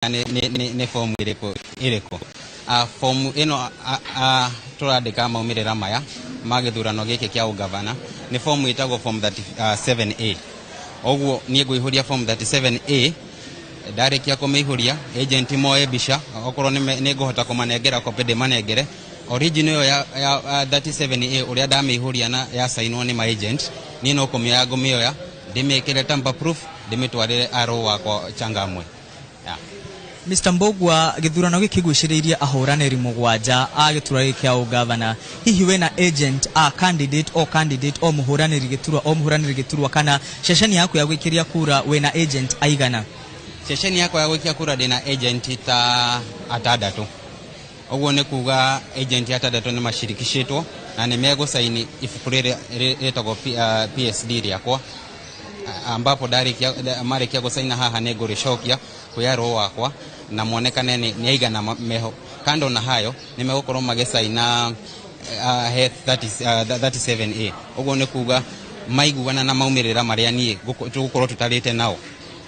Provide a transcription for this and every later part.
Nĩ fomu ĩrĩkũ ĩrĩkũ? Fomu ĩno tũrandĩka maumĩrĩra maya ma gĩthurano gĩkĩ kĩa ũgavana nĩ fomu ĩtagwo form 37A. Ũguo niĩ ngũihũria form 37A. Ndarĩkia kũmĩihũria, agent moe mbica. Okorwo nĩ ngũhota kũmanengera copy, ndĩmanengere original ĩyo ya 37A ũrĩa ndamĩihũria na yacainwo nĩ ma agent. Niĩ no kũmĩoya ngũmĩoya, ndĩmĩkĩre tamper proof, ndĩmĩtwarĩre RO wakwa Changamwe, yeah. Mr Mbugua, gĩthurano gĩkĩ gucĩrĩirie ahũranĩri 7 a gĩturwa gĩkĩ kĩa ũgavana. Hihi wĩna agent a candidate, o candidate, o mũhũranĩri gĩturwa, o mũhũranĩri gĩturwa, kana ceceni yaku ya gwĩkĩria kura wĩna agent aigana? Ceceni yakwa ya gwĩkia kura ndĩna agent ta 6. Ũguo nĩ kuga agent 6 nĩ macirikicĩtwo na nĩ megũcaini ibuku rĩrĩ rĩtagwo PSD rĩakwa, ambapo ndarĩkia marĩkia gũcaina haha nĩ ngũrĩcokia kwĩ RO wakwa na monekane nĩ aigana meho. Kando na hayo, nĩ megũkorwo magĩcaina he 30, 37A. Ũguo nĩ kuga maiguana na maumĩrĩra marĩa niĩ tũgũkorwo tũtarĩte nao,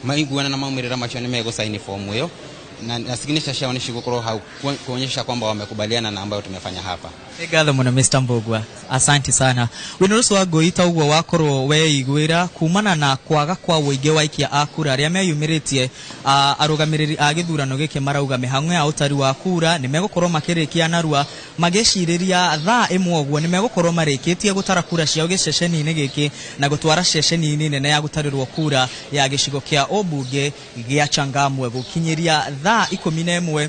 maiguana na maumĩrĩra macio, nĩ megũcaini fomu ĩyo na signature ciao nĩ cigũkorwo hau kuonyesha kwamba wamekubaliana na ambayo tumefanya hapa. Nĩ ngatho mũno, Mr Mbugua, asanti sana. Wĩna ũcio wa ngũi ta ũguo wakorwo weiguĩra kumana na kwaga kwa ũingĩ wa aikia a kura arĩa meyumĩrĩtie. Arũgamĩrĩri a gĩthurano gĩkĩ marauga mĩhang'o ya ũtari wa kura nĩ megũkorwo makĩrĩkia narua, magĩcirĩria thaa 1 ũguo nĩ megũkorwo marĩkĩtie gũtara kura ciao gĩceceni-inĩ gĩkĩ na gũtwara ceceni-inĩ nene ya gũtarĩrwo kura ya gĩcigo kĩa ũmbunge gĩa Changamwe. Gũkinyĩria thaa 11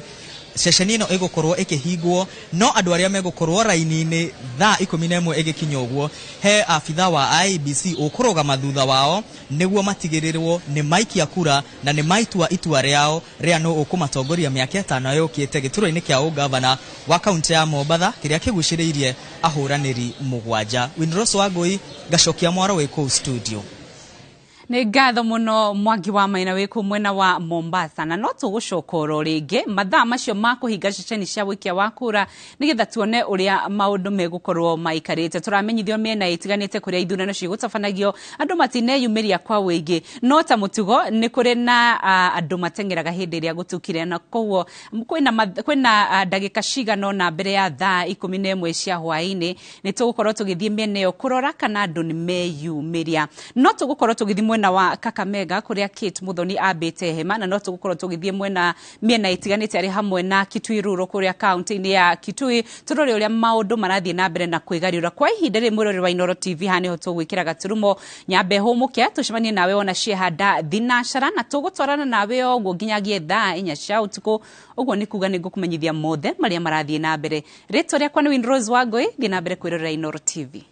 ceceni ĩno ĩgũkorwo ĩkĩhingwo, no andũ arĩa megũkorwo raini-inĩ thaa 11 ĩgĩkinya ũguo, he abitha wa IEBC ũkũrũgama thutha wao nĩguo matigĩrĩrwo nĩ maikia kura na nĩ maitua itua rĩao rĩa nũ ũkũmatongoria mĩaka 5 yũkĩte gĩturwa-inĩ kĩa ũgavana wa kaunti ya Mombatha kĩrĩa kĩgucĩrĩirie ahũranĩri 7. Winrose Wangũi, ngacokia mwaro wĩ kũu studio. Nĩ ngatho mũno, Mwangi wa Maina, wĩ kũu mwena wa Mombasa. Na no tũgũcoka oro rĩngĩ mathaa macio ma kũhinga ceceni cia wĩkia wa kura nĩgetha tuone ũrĩa maũndũ megũkorwo maikarĩte. Tũramenyithio mĩena ĩtiganĩte kũrĩa ithurano cigũtabanagio andũ matineyumĩria kwa wĩingĩ, no ta mũtugo nĩ kũrĩ na andũ mateng'eraga hĩndĩ ĩrĩa gũtukire, na koguo kwĩna ndagĩka cigana ũna mbere ya thaa 11 cia hwaĩ-inĩ nĩ tũgũkorwo tũgĩthiĩ mĩena ĩyo kũrora kana andũ nĩ meyumĩria. No tũgũkorwo tũgĩthiĩ mwena wa Kakamega kũrĩa Kate Muthoni ambĩte hema, na no tũgũkorwo tũgĩthiĩ mwena mĩena ĩtiganĩte arĩ hamwe na Kitui Rural kũrĩa kaunti-inĩ ya Kitui, tũrore ũrĩa maũndũ marathiĩ na mbere na kwĩgariũra kwa ihinda rĩrĩ. Mwĩroreri wa Inooro TV, haha nĩho tũgwĩkĩra gaturumo. Nyambe hũmũke, tũcemanie nawe ona ciehanda thinacara, na tũgũtwarana nawe o ũguo nginyagie thaa 4 cia ũtukũ. Ũguo nĩ kuga nĩ ngũkũmenyithia mothe marĩa marathiĩ na mbere. Rĩtwa rĩakwa nĩ Winrose Wangũi. Thiĩ na mbere kwĩrorera Inooro TV.